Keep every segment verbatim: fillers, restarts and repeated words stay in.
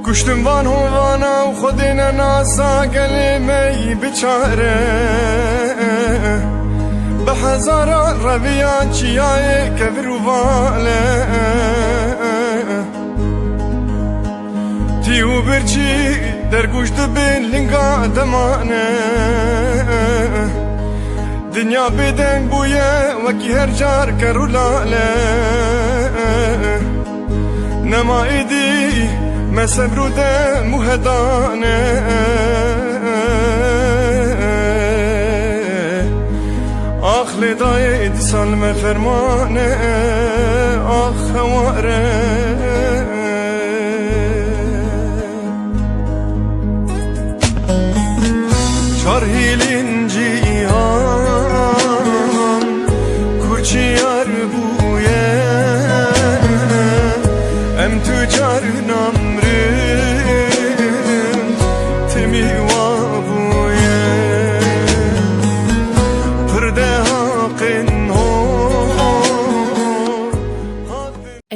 Kuştim van hovana û Xwedê nenasa gelê me yî biçare. Bi hezara reviya çiyayê kevir û vale. Tî û birçî dergûş dibin linga demane. Dinya bêdeng bûye wekî her car ker û lale. Nema êdî me sebr û dem û hedane. Ax lê dayê dîsa li me fermane. Ax heware. Çar hîlên cîhan kurçiyar bûye. Em tu car namrin timî wa bûye. Pir de haqin ho.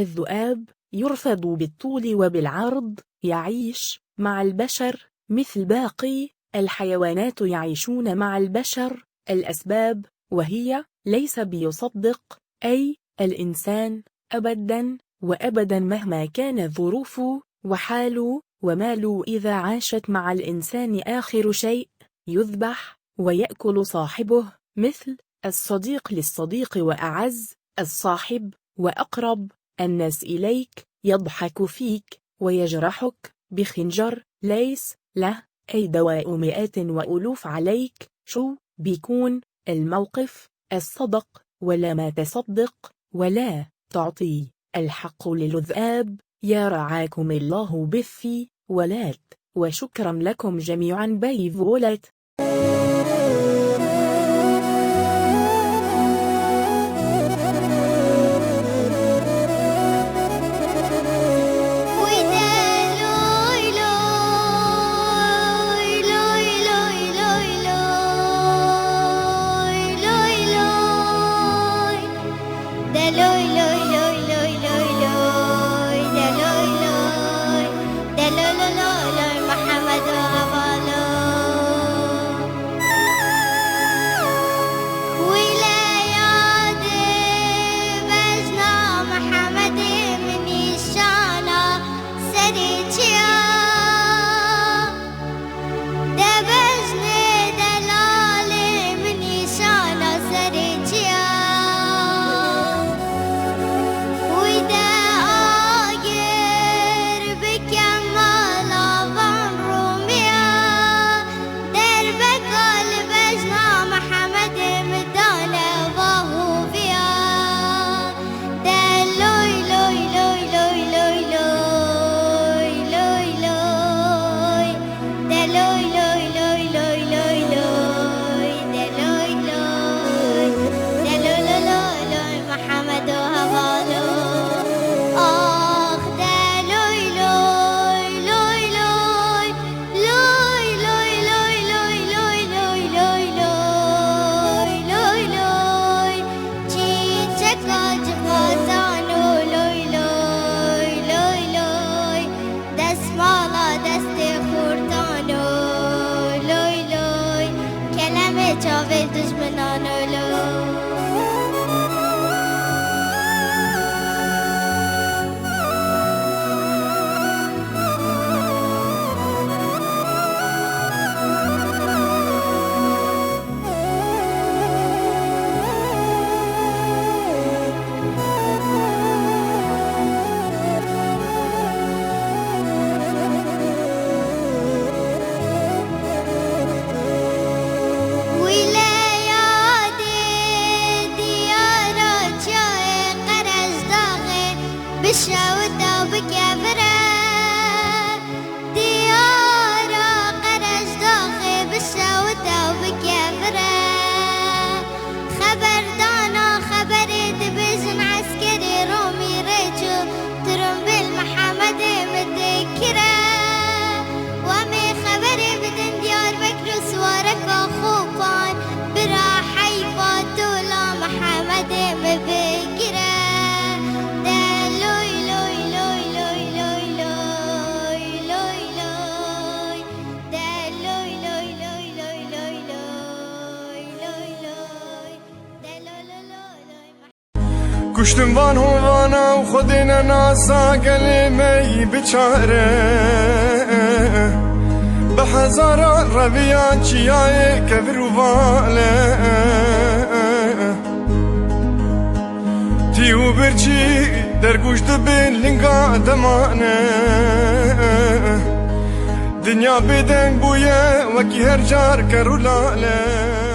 الذؤاب يرفد بالطول وبالعرض، يعيش مع البشر مثل باقي الحيوانات، يعيشون مع البشر. الأسباب، وهي ليس بيصدق، أي الإنسان، أبدا وأبدا مهما كان ظروفه وحاله وماله، إذا عاشت مع الإنسان آخر شيء يذبح ويأكل صاحبه، مثل الصديق للصديق وأعز، الصاحب وأقرب الناس إليك، يضحك فيك ويجرحك بخنجر ليس له أي دواء، مئات وألوف عليك. شو بيكون الموقف؟ الصدق ولا ما تصدق ولا تعطي الحق للذئاب. يا رعاكم الله بفي ولات. وشكرا لكم جميعا، باي فولات. De bejnê delalê min nîşana serê çiya. Wî de agir bike mala van Rûmiya. Derbeka li bejna Mihemedê min dane va hoviya. De loy loy loy loy loy loy loy. Kuştim van hovana û Xwedê nenasa gelê me yî biçare. Bi hezaran reviyan çiyayê kevir û vale. Tî û birçî dergûş dibin linga demane. Dinya bêdeng bûye wekî her car ker û lale.